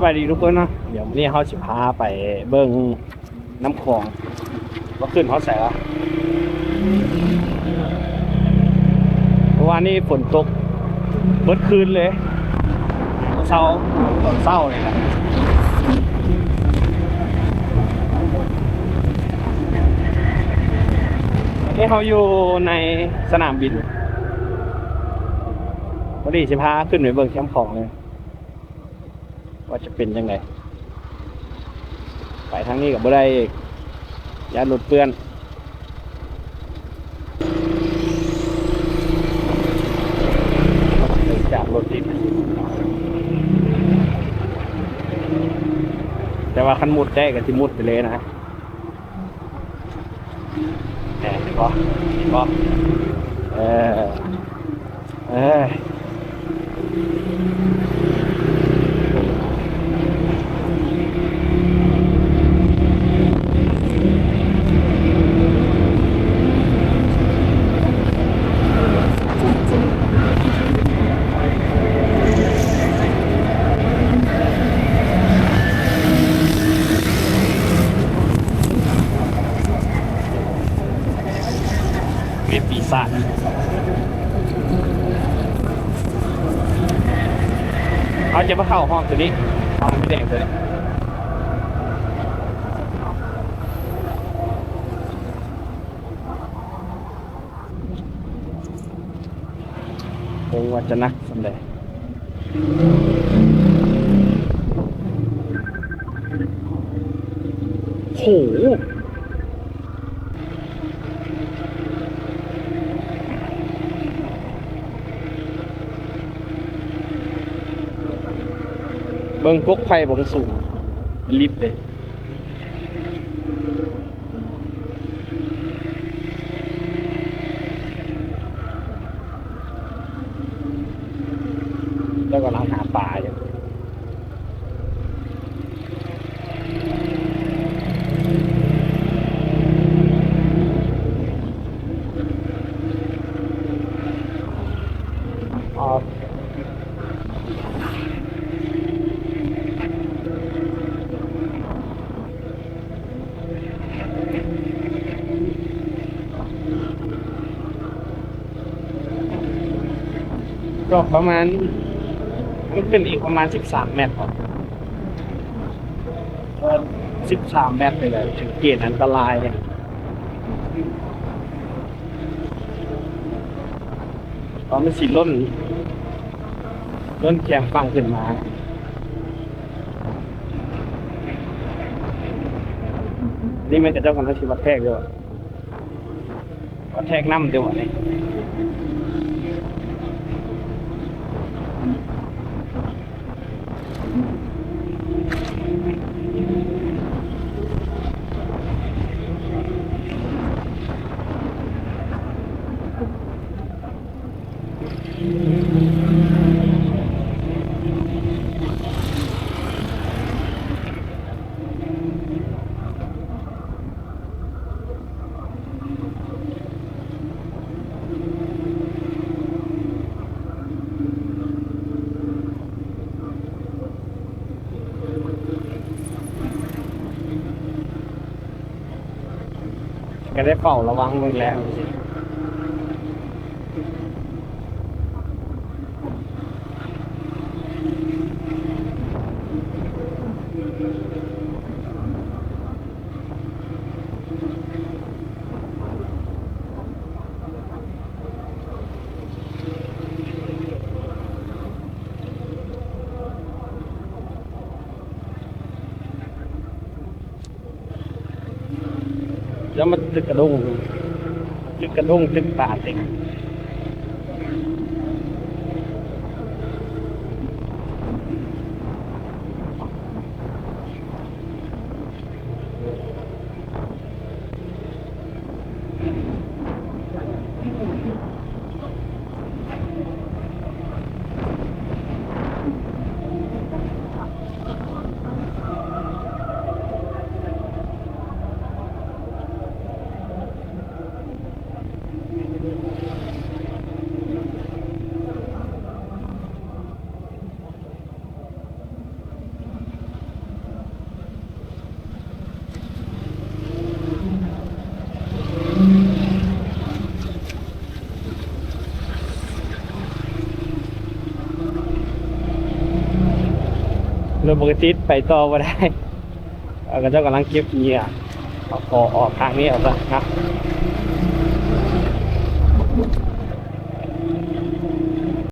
ສະບາຍດີທຸກຄົນເນາະ, ດຽວມື້ນີ້ເຮົາຊິພາໄປເບິ່ງນ້ຳຂອງວ່າຂຶ້ນຮອດໃສລະ. ເມື່ອວານນີ້ຝົນຕົກເບິດຄືນເລີຍ, ເຊົ້າ ຕອນເຊົ້ານີ້ແຫຼະ. ນີ້ເຮົາຢູ່ໃນສະໜາມບິນ, ພໍດີຊິພາຂຶ້ນໄປເບິ່ງແຄມຂອງເລີຍ ວ່າຈະເປັນຈັ່ງໃດ. ໄປທາງນີ້ກໍບໍ່ໄດ້ ຢ້ານລົດເປື້ອນ. ຈາກລົດຕິດ, ແຕ່ວ່າຄັນມຸດໄດ້ກໍຊິມຸດໄປເລີຍນະ. ເຫັນບໍ່ ເຫັນບໍ່ ເອີ ເອີ. ເປັນປີສາດ. ເຮົາຈະມາເຂົ້າຫ້ອງຕົວນີ້, ຫ້ອງສີແດງຕົວນີ້. ເບິ່ງວ່າຈະໜັກສ່ຳໃດ. ໂຫ ເບິ່ງກົກໄຟເບິ່ງສູງ ລິບເດ້. ລາວກຳລັງຫາປາຢູ່. ກໍປະມານ ມັນຂຶ້ນອີກປະມານສິບສາມແມັດ ສິບສາມແມັດນີ້ແຫຼະ ເຖິງເກນອັນຕະລາຍ. ຕອນມັນຊິລົ້ນ ລົ້ນແຄມຝັ່ງຂຶ້ນມາ. ນີ້ແມ່ນເຂົາເຈົ້າກຳລັງຊິວັດແທກຢູ່ ວັດແທກນ້ຳເດ້ວະນີ້. ກໍໄດ້ເຝົ້າລະວັງເບິ່ງແລ້ວ. ແລ້ວມັນຕຶກກະດົງ ຕຶກກະດົງ ຕຶກປາເຕັມ. ແ ລົດບໍ່ຕິດ ໄປຕໍ່ບໍ່ໄດ້. ເຂົາເຈົ້າກຳລັງເກັບເຫຍື່ອ ເອົາຂໍອອກທາງນີ້ເອົາຊະເນາະ.